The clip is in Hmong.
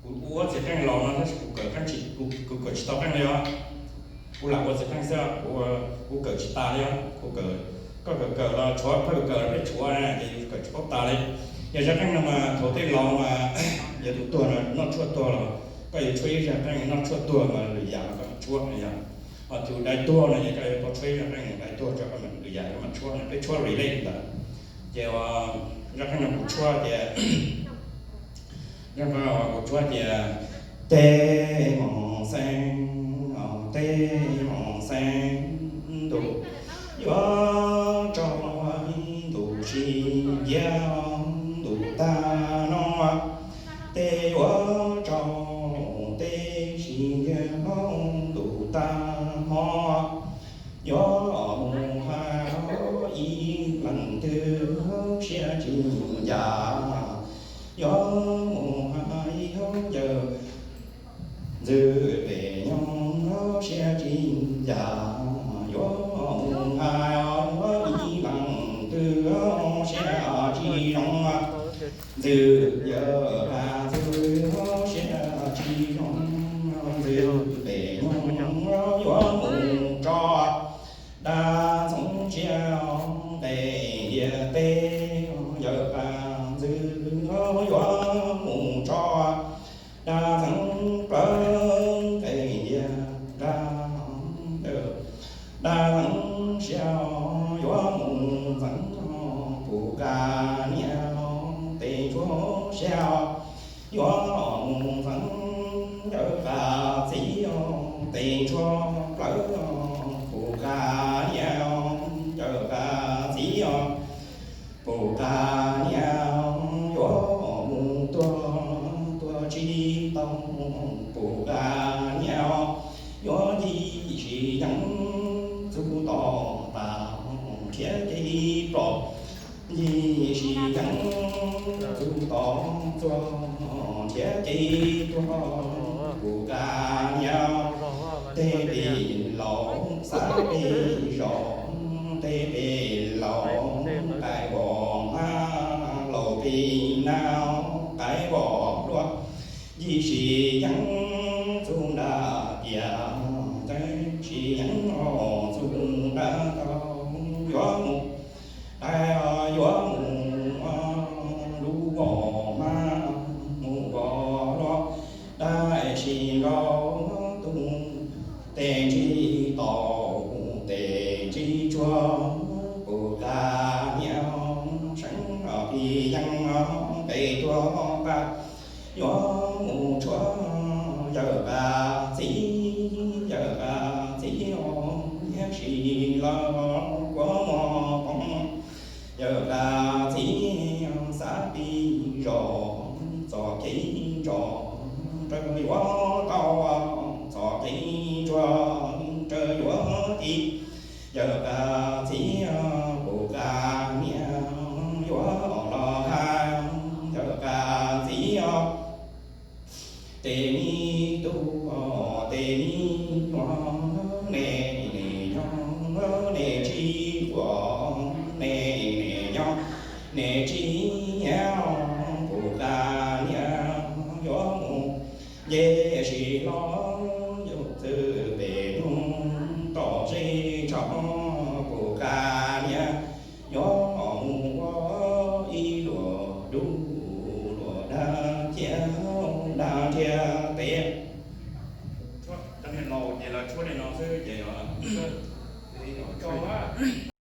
Kuv ua txiv qeej los no tab sis kuv kawm qeej tsis, kuv kawm tsis tau qeej li os. Kuv lam ua txiv qeej xwb, kuv kawm tsis tas li os. Kuv kawm, koj kawm kawm los tshuav, koj kawm kawm los peb tshuav na ces yus kawm tsis paub tas li. Yog zaj qeej no mas thaum tej laus mas yog tus tuag no noj tshuaj tuag los koj yuav tshuab ib zaj qeej noj tshuaj tuag mas lwm yam los koj mam tshuab yom. Ho tus dai tuag no ces koj yuav tau tshuab ib zaj qeej dai tuag tso koj mam lwm yam koj mam tshuab no, peb tshuab relate ntawd. Ces zaj qeej no kuv tshuab tias, zaj qeej no kuv tshuab tias, tej hmo xeeb, tej hmo xeeb ntuj yuav tsaus, ntuj sib ntiag ntuj tag no, tej yuav tsaus, tej sib ntiag ntuj tag hmo, yuav mus hais ib leeg twg siab tsis ncaj, yuav mus hais ib yawg ntxwg pem nyoog siab tsis ncaj, yuav mus hais ib leeg twg siab tsis zoo. Ntxwg yawg pab ntxwg siab tsis zoo, ntxwg pem nyoog yuav mus tso, dab ntxoov siab nqes ntiag teb, yawg pab ntxwg yuav mus tso, dab ntxeev plawv nqes ntiag dab, dab ntxeev siab yuav mus ntxeev pum ka niam, tes ntsuab siab yuav mus ntxeev yawg pab txiv, tes ntsuab plawv pum ka niam, yawg pab txiv, pum ka niam yuav mus tuag, tuag tsis tau, pum ka niam yuav ncig sis yeeb txug tom tas nrhiav kev plom, ncig sis yeeb txug tom txuag nrhiav kev tuag, pum ka niam. Tej pem laus xav pem zos, tej pem laus qaib vos hmab, laus pem nab qaib vos luaj, ncig sis yeeb txug nram tiaj, ncig sis yeeb txug nram tau, yuav mus dai, yuav mus lub vos hmab, mus vos luaj, dai sis nraug tug, tes ntsib tau, tes ntsib tsuag, pum ka niam, seev pim yeeb pem tuag pas, yuav mus tshuab yawg pab txiv, yawg pab txiv, niam sis lawv kuv muaj poob, yawg pab txiv, xav pem zos txoj kev ntso, raws yuav tau, txoj kev ntsuag raws yuav tiv, yawg pab txiv, pum ka niam yuav los hais, yawg pab txiv, tes me tub, tes me nyuam, nej, nej nyob, nej tsis quaj, nej, nej nyob, nej tsis nyiav, pum ka niam yuav mus nce sis los yug txwv pem nug tom zej tshov, pum ka niam yuav mus ua ib luam dub luam dag cia dag ntiag teb. Cov niag laus ces lawv tshuab li no xwb ces